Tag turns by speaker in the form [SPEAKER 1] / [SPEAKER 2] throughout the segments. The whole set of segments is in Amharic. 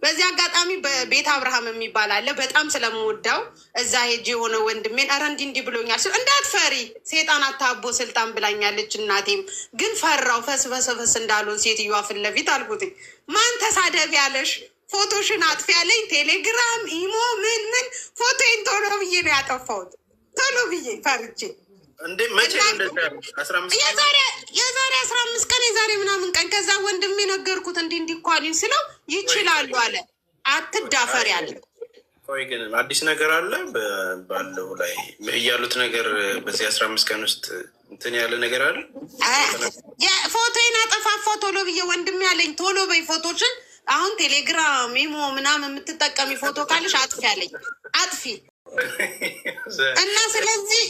[SPEAKER 1] በዚህ አጋጣሚ በቤት አብርሃም የሚባል አለ፣ በጣም ስለምወዳው እዛ ሄጄ የሆነ ወንድሜን ኧረ እንዲህ እንዲህ ብሎኛል ስል እንዳትፈሪ ሴጣን አታቦ ስልጣን ብላኛለች። እናቴም ግን ፈራው ፈስ እንዳልሆን ሴትዮዋ ፊት ለፊት አልኩትኝ። ማን ተሳደብ ያለሽ፣ ፎቶሽን አጥፊ ያለኝ ቴሌግራም፣ ኢሞ ምን ምን ፎቶዬን ቶሎ ብዬ ነው ያጠፋሁት። ቶሎ ብዬ ፈርቼ።
[SPEAKER 2] እንዴ፣ መቼ ነው እንደዛ ያሉት? 15
[SPEAKER 1] የዛሬ 15 ቀን፣ የዛሬ ምናምን ቀን። ከዛ ወንድሜ ነገርኩት፣ እንዲህ እንዲህ እኮ አሉኝ ስለው ይችላሉ አለ። አትዳፈሪ አለ።
[SPEAKER 2] ቆይ ግን አዲስ ነገር አለ ባለው ላይ እያሉት ነገር በዚህ 15 ቀን ውስጥ እንትን ያለ ነገር አለ?
[SPEAKER 1] ፎቶዬን አጠፋፋ ቶሎ ብዬ። ወንድሜ አለኝ ቶሎ በይ ፎቶችን፣ አሁን ቴሌግራም፣ ኢሞ ምናምን የምትጠቀሚ ፎቶ ካለሽ አጥፊ አለኝ። አጥፊ እና ስለዚህ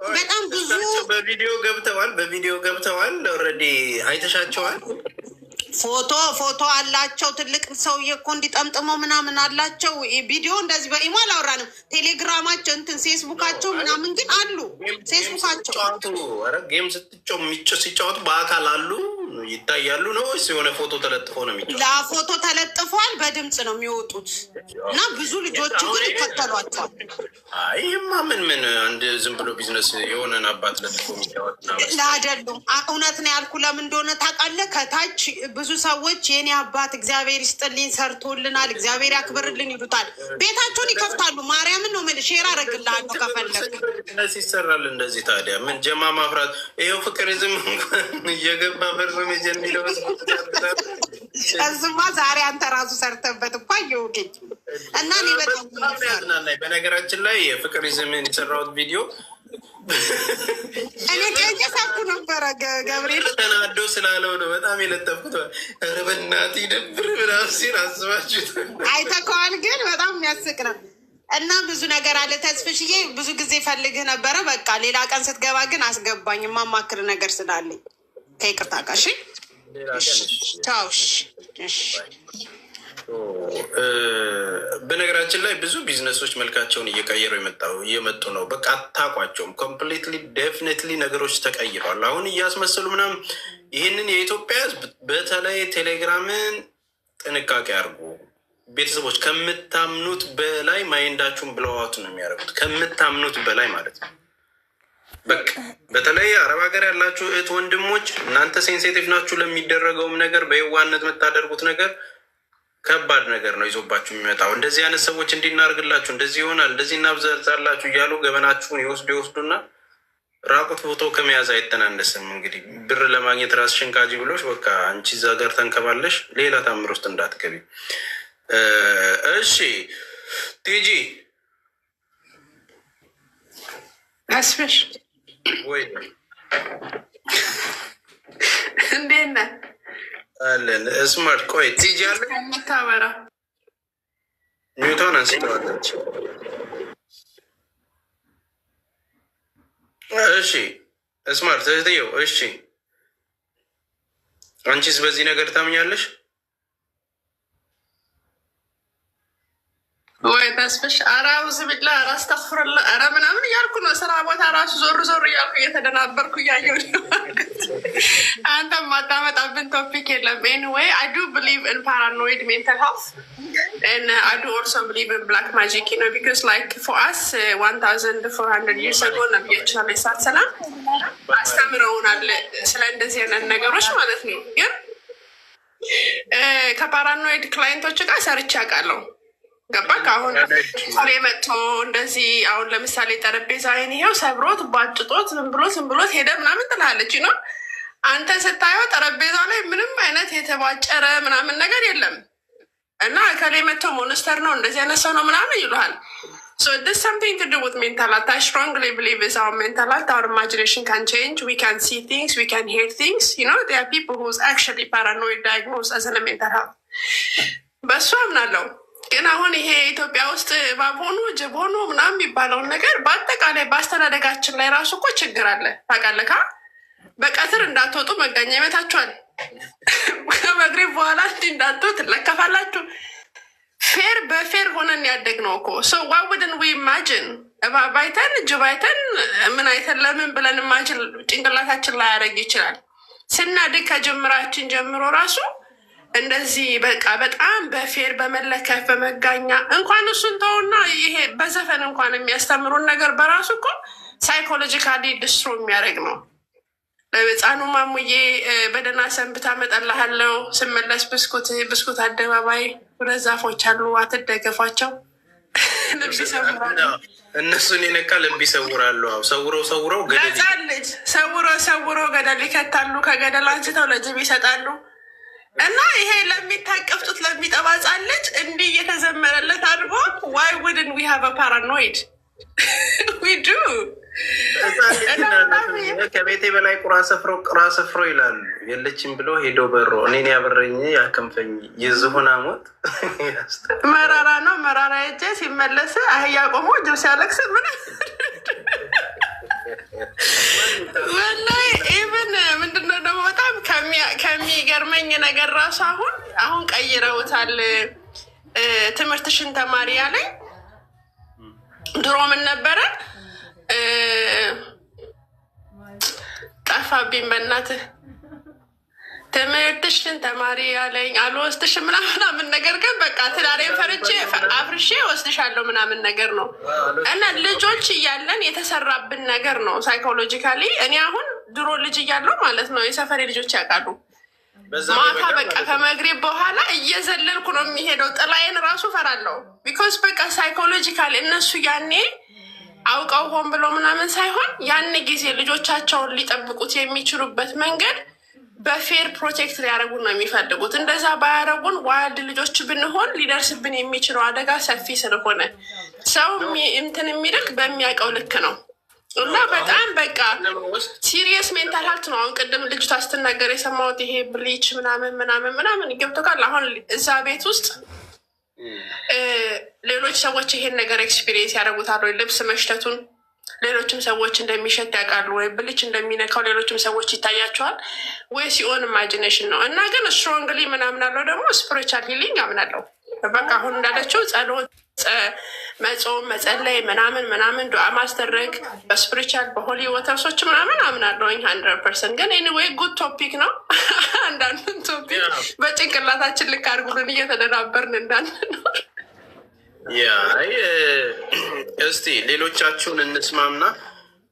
[SPEAKER 1] በጣም ብዙ
[SPEAKER 2] እሳቸው በቪዲዮ ገብተዋል። በቪዲዮ ገብተዋል። Already አይተሻቸዋል።
[SPEAKER 1] ፎቶ አላቸው። ትልቅ ሰውዬ እኮ እንዲጠምጥመው ምናምን አላቸው። ቪዲዮ እንደዚህ በኢሞ አላወራንም። ቴሌግራማቸው እንትን ፌስቡካቸው ምናምን ግን አሉ። ፌስቡካቸው
[SPEAKER 2] ሲጫወቱ፣ ኧረ game ሲጫወቱ በአካል አሉ፣ ይታያሉ ነው ወይስ የሆነ ፎቶ ተለጥፎ ነው የሚጫወቱ?
[SPEAKER 1] ለፎቶ ተለጥፏል። በድምፅ ነው የሚወጡት እና ብዙ ልጆቹ ግን ይከተሏቸዋል።
[SPEAKER 2] አይ ይህማ ምን ምን አንድ ዝም ብሎ ቢዝነስ የሆነን አባት ለጥፎ የሚጫወት ምናምን
[SPEAKER 1] አይደሉም። እውነት ነው ያልኩ ለምን እንደሆነ ታውቃለህ? ከታች ብዙ ሰዎች የኔ አባት እግዚአብሔር ይስጥልኝ ሰርቶልናል፣ እግዚአብሔር ያክብርልን ይሉታል። ቤታቸውን ይከፍታሉ። ማርያምን ነው የምልህ። Share አደርግልሃለሁ ከፈለግ።
[SPEAKER 2] ቢዝነስ ይሰራል እንደዚህ። ታዲያ ምን ጀማ ማፍራት፣ ይኸው ፍቅር ዝም እንኳን እየገባ በር የሚለው
[SPEAKER 1] እሱማ ዛሬ አንተ ራሱ ሰርተበት እኮ አየሁኝ እና እኔ በጣም
[SPEAKER 2] በጣም ያዝናናኝ። በነገራችን ላይ የፍቅር ይዝምን የሰራሁት ቪዲዮ
[SPEAKER 1] እኔ እየሳኩ ነበረ ገብርኤል።
[SPEAKER 2] ተናዶ ስላለው ነው በጣም የለጠፍኩት። ኧረ በእናትህ ይደብር ምናምን ሲል አስባችሁት።
[SPEAKER 1] አይተከዋል፣ ግን በጣም የሚያስቅ ነው። እና ብዙ ነገር አለ ተስፍሽዬ፣ ብዙ ጊዜ ፈልግህ ነበረ። በቃ ሌላ ቀን ስትገባ ግን አስገባኝ፣ የማማክር ነገር ስላለኝ ከይቅርታ ጋር። እሺ።
[SPEAKER 2] ሌላ ቀን እሺ።
[SPEAKER 1] ቻው። እሺ እሺ።
[SPEAKER 2] በነገራችን ላይ ብዙ ቢዝነሶች መልካቸውን እየቀየሩ እየመጡ ነው። በቃ አታውቋቸውም። Completely, definitely ነገሮች ተቀይረዋል። አሁን እያስመሰሉ ምናምን ይህንን የኢትዮጵያ ሕዝብ በተለይ ቴሌግራምን ጥንቃቄ አድርጉ። ቤተሰቦች ከምታምኑት በላይ mind ኣችሁን ብለዋት ነው የሚያደርጉት። ከምታምኑት በላይ ማለት ነው። በቃ በተለይ አረብ ሀገር ያላችሁ እህት ወንድሞች፣ እናንተ sensitive ናችሁ ለሚደረገውም ነገር፣ በየዋህነት የምታደርጉት ነገር ከባድ ነገር ነው ይዞባችሁ የሚመጣው። እንደዚህ አይነት ሰዎች እንዲናርግላችሁ፣ እንደዚህ ይሆናል፣ እንደዚህ እናብዛላችሁ እያሉ ገበናችሁን ይወስዱ ይወስዱና ራቁት ፎቶ ከመያዝ አይተናነስም። እንግዲህ ብር ለማግኘት ራስሽን ካጂ ብሎሽ በቃ አንቺ እዛ ጋር ተንከባለሽ ሌላ ታምር ውስጥ እንዳትገቢ። እሺ ቲጂ።
[SPEAKER 3] አስበሽ።
[SPEAKER 2] ወይ።
[SPEAKER 3] እንዴት ነህ?
[SPEAKER 2] አለን ስማርት። ቆይ ቲጂ አለ።
[SPEAKER 3] የምታበራ
[SPEAKER 2] mute ዋን አንስተዋለች። እሺ ስማርት እህትየው፣ እሺ አንቺስ በዚህ ነገር ታምኛለሽ?
[SPEAKER 3] ወይ ተስፍሽ፣ ኧረ አውዝ ቢላ፣ ኧረ አስተግፊሩላህ፣ ኧረ ምናምን እያልኩ ነው። ስራ ቦታ ራሱ ዞር ዞር እያልኩ እየተደናበርኩ እያየሁ ነው። አንተ ማታመጣብን topic የለም። Anyway, I do believe in paranoid mental health and I do also believe in black magic, because like for us, 1400 years ago ነቢያችን ዓለይሂ ሰላቱ ሰላም አስተምረውናል ስለ እንደዚህ አይነት ነገሮች ማለት ነው። ግን ከ paranoid client ኦች ጋር ሰርቼ አውቃለሁ። ገባክ? አሁን ሬ መጥቶ እንደዚህ አሁን ለምሳሌ ጠረጴዛዬን ይኸው ሰብሮት ባጭጦት ዝም ብሎ ዝም ብሎት ሄደ ምናምን ትላለች ነው። አንተ ስታየው ጠረጴዛው ላይ ምንም አይነት የተቧጨረ ምናምን ነገር የለም። እና እከሌ መጥቶ monster ነው፣ እንደዚህ አይነት ሰው ነው ምናምን ይሉሃል። So this something to do with mental health. I strongly believe is our mental health, our imagination can change. We can see things, we can hear things. There are people who's actually paranoid diagnosed as a mental health. በእሱ አምናለሁ። ግን አሁን ይሄ ኢትዮጵያ ውስጥ እባብ ሆኑ ጅብ ሆኑ ምናምን የሚባለውን ነገር በአጠቃላይ በአስተዳደጋችን ላይ ራሱ እኮ ችግር አለ። ታውቃለህ? በቀትር እንዳትወጡ መጋኛ ይመታችኋል። ከመግሪብ በኋላ እንዲህ እንዳትወጡ ትለከፋላችሁ። Fear በ fear ሆነን ያደግነው እኮ። So why wouldn't we imagine እባብ አይተን ጅብ አይተን ምን አይተን ለምን ብለን imagine ጭንቅላታችን ላይ ያደርግ ይችላል። ስናድግ ከጅምራችን ጀምሮ ራሱ እንደዚህ በቃ በጣም በ fear፣ በመለከፍ፣ በመጋኛ እንኳን እሱን ተውና ይሄ በዘፈን እንኳን የሚያስተምሩን ነገር በራሱ እኮ psychologically destroy የሚያደርግ ነው። ህፃኑ ማሙዬ በደህና ሰንብታ እመጣልሃለሁ፣ ስመለስ ብስኩት ብስኩት፣ አደባባይ ሁለት ዛፎች አሉ፣ አትደገፏቸው፣ ልብ ይሰውራሉ።
[SPEAKER 2] እነሱን የነካ ልብ ይሰውራሉ። አዎ፣ ሰውረው ሰውረው ገደል
[SPEAKER 3] ለህፃን ልጅ ሰውሮ ሰውሮ ገደል ይከታሉ። ከገደል አንስተው ለጅብ ይሰጣሉ። እና ይሄ ለሚታቀፍ ጡት ለሚጠባ ህፃን ልጅ እንዲህ እየተዘመረለት አድርጎ why wouldn't we have paranoid? We do.
[SPEAKER 2] ከቤቴ በላይ ቁራ ሰፍሮ ቁራ ሰፍሮ ይላሉ። የለችም ብሎ ሄዶ በሮ እኔን ያበረኝ ያከንፈኝ የዝሆን ሞት።
[SPEAKER 3] መራራ ነው መራራ ሄጄ ሲመለስ አህያ ቆሞ ጅብ ሲያለቅስ ምን ወላሂ even ምንድነው ደግሞ በጣም ከሚገርመኝ ነገር ራሱ አሁን አሁን ቀይረውታል። ትምህርትሽን ተማሪ ያለኝ ድሮ ምን ነበረ? ጠፋብኝ በእናትህ። ትምህርትሽን ተማሪ ያለኝ አልወስድሽም ምናምን ምናምን ነገር፣ ግን በቃ ትዳሬን ፈርቼ አፍርሼ ወስድሻለሁ ምናምን ነገር ነው። እና ልጆች እያለን የተሰራብን ነገር ነው psychologically። እኔ አሁን ድሮ ልጅ እያለሁ ማለት ነው፣ የሰፈሬ ልጆች ያውቃሉ። ማታ በቃ ከመግሪብ በኋላ እየዘለልኩ ነው የሚሄደው። ጥላዬን ራሱ ፈራለሁ። Because በቃ psychologically እነሱ ያኔ አውቀው ሆን ብሎ ምናምን ሳይሆን ያን ጊዜ ልጆቻቸውን ሊጠብቁት የሚችሉበት መንገድ በ fear protect ሊያደርጉን ነው የሚፈልጉት። እንደዛ ባያደርጉን wild ልጆች ብንሆን ሊደርስብን የሚችለው አደጋ ሰፊ ስለሆነ ሰው እንትን የሚልክ በሚያውቀው ልክ ነው። እና በጣም በቃ serious mental health ነው። አሁን ቅድም ልጅቷ ስትናገር የሰማሁት ይሄ bleach ምናምን ምናምን ምናምን ገብቶካል። አሁን እዛ ቤት ውስጥ ሌሎች ሰዎች ይሄን ነገር experience ያደርጉታል ወይ? ልብስ መሽተቱን ሌሎችም ሰዎች እንደሚሸት ያውቃሉ ወይ? Bleach እንደሚነካው ሌሎችም ሰዎች ይታያቸዋል ወይ? ሲሆን imagination ነው። እና ግን strongly ምናምን አለው ደግሞ spiritual healing አምናለሁ። በቃ አሁን እንዳለችው ጸሎት፣ መጾም፣ መጸለይ ምናምን ምናምን፣ ዱዓ ማስደረግ በ spiritual በ holy waters ኦች ምናምን አምናለሁኝ 100%። ግን anyway good topic ነው። አንዳንዱን topic በጭንቅላታችን ልክ አድርጉልን እየተደናበርን እንዳንኖር።
[SPEAKER 2] Yeah፣ እስቲ ሌሎቻችሁን እንስማምና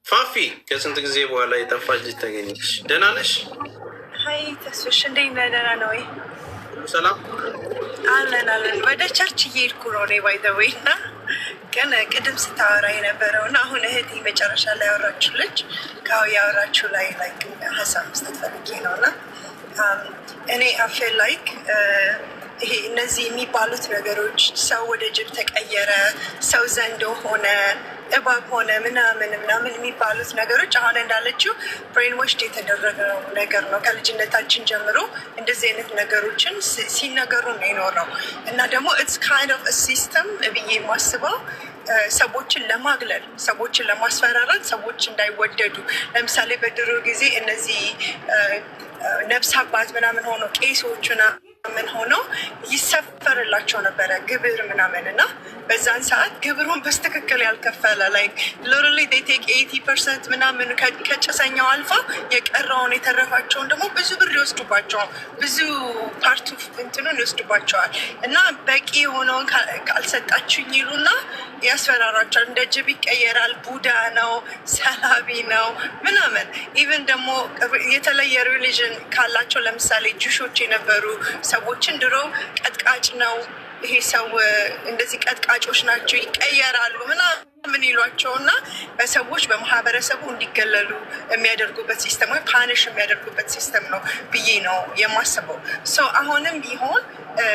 [SPEAKER 2] ፋፊ ከስንት ጊዜ በኋላ የጠፋች ልጅ ተገኘች። ደህና ነሽ?
[SPEAKER 4] Hi ተስፍሽ፣ እንዴት ነህ? ደህና ነው ወይ?
[SPEAKER 2] ሁሉ ሰላም?
[SPEAKER 4] አለን አለን። ወደ church እየሄድኩ ነው እኔ by the way። እና ግን ቅድም ስታወራ የነበረው እና አሁን እህቴ መጨረሻ ላይ ያወራችሁ ልጅ ያወራችሁ ላይ like ሀሳብ መስጠት ፈልጌ ነው። እና እኔ I feel like ይሄ እነዚህ የሚባሉት ነገሮች፣ ሰው ወደ ጅብ ተቀየረ፣ ሰው ዘንዶ ሆነ፣ እባብ ሆነ ምናምን ምናምን የሚባሉት ነገሮች አሁን እንዳለችው brainwashed የተደረገው ነገር ነው። ከልጅነታችን ጀምሮ እንደዚህ አይነት ነገሮችን ሲነገሩ ነው የኖረው። እና ደግሞ it's kind of system ብዬ የማስበው ሰዎችን ለማግለል፣ ሰዎችን ለማስፈራራት፣ ሰዎች እንዳይወደዱ። ለምሳሌ በድሮ ጊዜ እነዚህ ነፍስ አባት ምናምን ሆኖ፣ ቄሶች ምናምን ሆነው ይሰፈርላቸው ነበረ ግብር ምናምን። እና በዛን ሰዓት ግብሩን በትክክል ያልከፈለ like literally they take 80% ምናምን ከጭሰኛው አልፈው የቀረውን የተረፋቸውን ደግሞ ብዙ ብር ይወስዱባቸዋል። ብዙ part ኡ እንትኑን ይወስዱባቸዋል። እና በቂ የሆነውን ካልሰጣችሁኝ ይሉና ያስፈራሯቸዋል። እንደ ጅብ ይቀየራል፣ ቡዳ ነው፣ ሰላቢ ነው ምናምን። Even ደግሞ የተለየ religion ካላቸው፣ ለምሳሌ Jewish ኦች የነበሩ ሰዎችን ድሮ ቀጥቃጭ ነው ይሄ ሰው፣ እንደዚህ ቀጥቃጮች ናቸው፣ ይቀየራሉ ምናምን ይሏቸው እና በሰዎች በማህበረሰቡ እንዲገለሉ የሚያደርጉበት system ወይ punish የሚያደርጉበት system ነው ብዬ ነው የማስበው። So አሁንም ቢሆን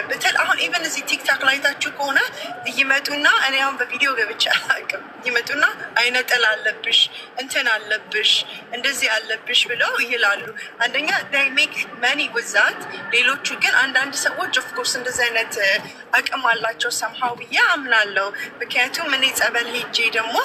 [SPEAKER 4] ብትል አሁን even እዚህ TikTok ላይ ታችሁ ከሆነ ይመጡና፣ እኔ አሁን በቪዲዮ ገብቼ አላውቅም፣ ይመጡና አይነ ጥላ አለብሽ፣ እንትን አለብሽ፣ እንደዚህ አለብሽ ብለው ይላሉ። አንደኛ they make money with that። ሌሎቹ ግን አንዳንድ ሰዎች of course እንደዚህ አይነት አቅም አላቸው somehow ብዬ አምናለሁ። ምክንያቱም እኔ ጸበል ሄጄ ደግሞ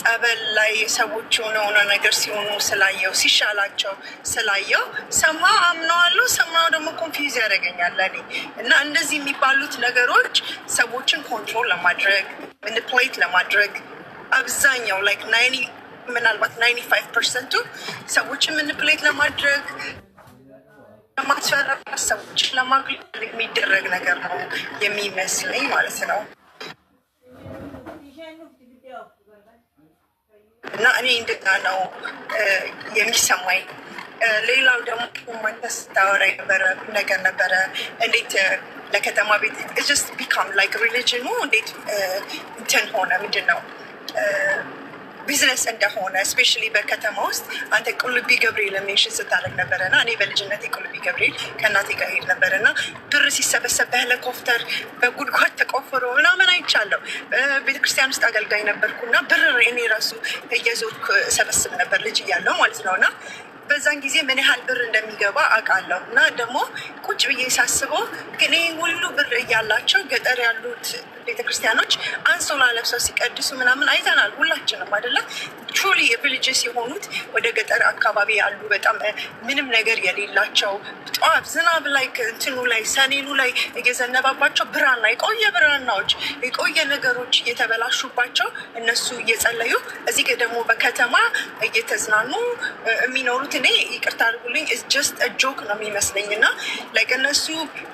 [SPEAKER 4] ጸበል ላይ ሰዎች የሆነ ሆነ ነገር ሲሆኑ ስላየው፣ ሲሻላቸው ስላየው somehow አምነዋለሁ። Somehow ደግሞ confuse ያደርገኛል ለእኔ። እና እንደዚህ የሚባሉት ነገሮች ሰዎችን control ለማድረግ፣ manipulate ለማድረግ፣ አብዛኛው like 90 ምናልባት 95% ኡ ሰዎችን manipulate ለማድረግ ለማስፈራራት፣ ሰዎችን ለማግለል የሚደረግ ነገር ነው የሚመስለኝ ማለት ነው። እና እኔ እንደዛ ነው የሚሰማኝ። ሌላው ደግሞ አንተ ስታወራ የነበረ ነገር ነበረ፣ እንዴት ለከተማ ቤት just become like religion ኑ እንዴት እንትን ሆነ፣ ምንድን ነው፣ ቢዝነስ እንደሆነ፣ especially በከተማ ውስጥ። አንተ ቁልቢ ገብርኤል mention ስታደርግ ነበረ። እና እኔ በልጅነት ቁልቢ ገብርኤል ከእናቴ ጋር ሄድ ነበረ እና ብር ሲሰበሰብ በሄሊኮፕተር በጉድጓድ ተቆፍሮ ምናምን አይቻለሁ። ቤተክርስቲያን ውስጥ አገልጋይ ነበርኩ እና ብር እኔ ራሱ እየዞርኩ ሰበስብ ነበር ልጅ እያለሁ ማለት ነው። እና በዛን ጊዜ ምን ያህል ብር እንደሚገባ አውቃለሁ። እና ደግሞ ቁጭ ብዬ ሳስበው ግን ይህ ሁሉ ብር እያላቸው ገጠር ያሉት ቤተክርስቲያኖች አንሶላ ለብሰው ሲቀድሱ ምናምን አይተናል ሁላችንም አይደለም። Truly religious የሆኑት ወደ ገጠር አካባቢ ያሉ በጣም ምንም ነገር የሌላቸው፣ ጠዋት ዝናብ ላይ እንትኑ ላይ ሰኔኑ ላይ እየዘነባባቸው፣ ብራና የቆየ ብራናዎች የቆየ ነገሮች እየተበላሹባቸው እነሱ እየጸለዩ፣ እዚህ ደግሞ በከተማ እየተዝናኑ የሚኖሩት እኔ ይቅርታ አድርጉልኝ just joke ነው የሚመስለኝ። እና like እነሱ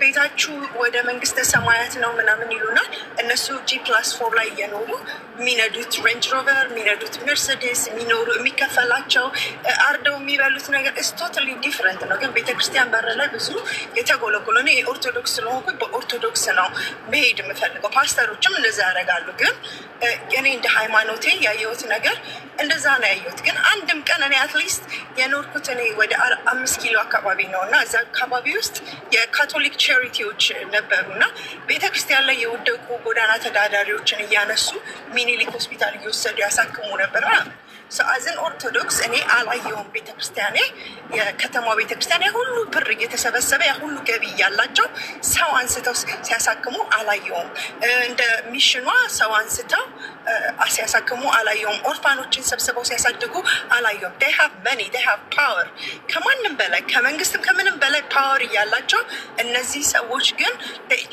[SPEAKER 4] ቤታችሁ ወደ መንግስተ ሰማያት ነው ምናምን ይሉናል። እነሱ G+4 ላይ እየኖሩ፣ የሚነዱት Range Rover፣ የሚነዱት ሜርሴዲስ፣ የሚኖሩ የሚከፈላቸው፣ አርደው የሚበሉት ነገር is totally different ነው። ግን ቤተክርስቲያን በር ላይ ብዙ የተጎለጎለ፣ እኔ የኦርቶዶክስ ስለሆንኩ በኦርቶዶክስ ነው መሄድ የምፈልገው። ፓስተሮችም እንደዛ ያደርጋሉ። ግን እኔ እንደ ሃይማኖቴ ያየሁት ነገር እንደዛ ነው ያየሁት። ግን አንድም ቀን እኔ at least የኖርኩት እኔ ወደ 5 ኪሎ አካባቢ ነው እና እዛ አካባቢ ውስጥ የካቶሊክ charity ዎች ነበሩ እና ቤተክርስቲያን ላይ የወደቁ ጎዳና ተዳዳሪዎችን እያነሱ ሚኒሊክ ሆስፒታል እየወሰዱ ያሳክሙ ነበር። As an ኦርቶዶክስ እኔ አላየውም። ቤተክርስቲያኔ፣ የከተማው ቤተክርስቲያን ያ ሁሉ ብር እየተሰበሰበ፣ ያ ሁሉ ገቢ እያላቸው ሰው አንስተው ሲያሳክሙ አላየውም። እንደ mission ኗ ሰው አንስተው ሲያሳክሙ አላየውም። Orphan ኦችን ሰብስበው ሲያሳድጉ አላየውም። They have money, they have power፣ ከማንም በላይ፣ ከመንግስትም ከምንም በላይ power እያላቸው እነዚህ ሰዎች ግን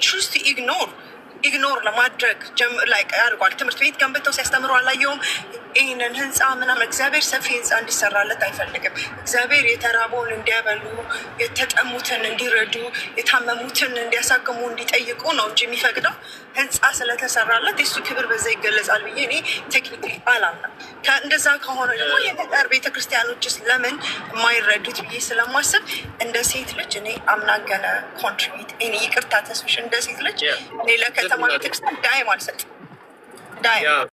[SPEAKER 4] choose to ignore ለማድረግ like አድርጓል። ትምህርት ቤት ገንብተው ሲያስተምሩ አላየውም። ይህንን ህንፃ ምናምን እግዚአብሔር ሰፊ ህንፃ እንዲሰራለት አይፈልግም። እግዚአብሔር የተራበውን እንዲያበሉ፣ የተጠሙትን እንዲረዱ፣ የታመሙትን እንዲያሳክሙ፣ እንዲጠይቁ ነው እንጂ የሚፈቅደው ህንፃ ስለተሰራለት የሱ ክብር በዛ ይገለጻል ብዬ እኔ technically አላምንም። እንደዛ ከሆነ ደግሞ የገጠር ቤተክርስቲያኖችስ ለምን የማይረዱት ብዬ ስለማስብ እንደ ሴት ልጅ እኔ I'm not gonna contribute። እኔ ይቅርታ ተስፍሽ፣ እንደ ሴት ልጅ እኔ ለከተማ ቤተክርስቲያን dime አልሰጥም። Dime።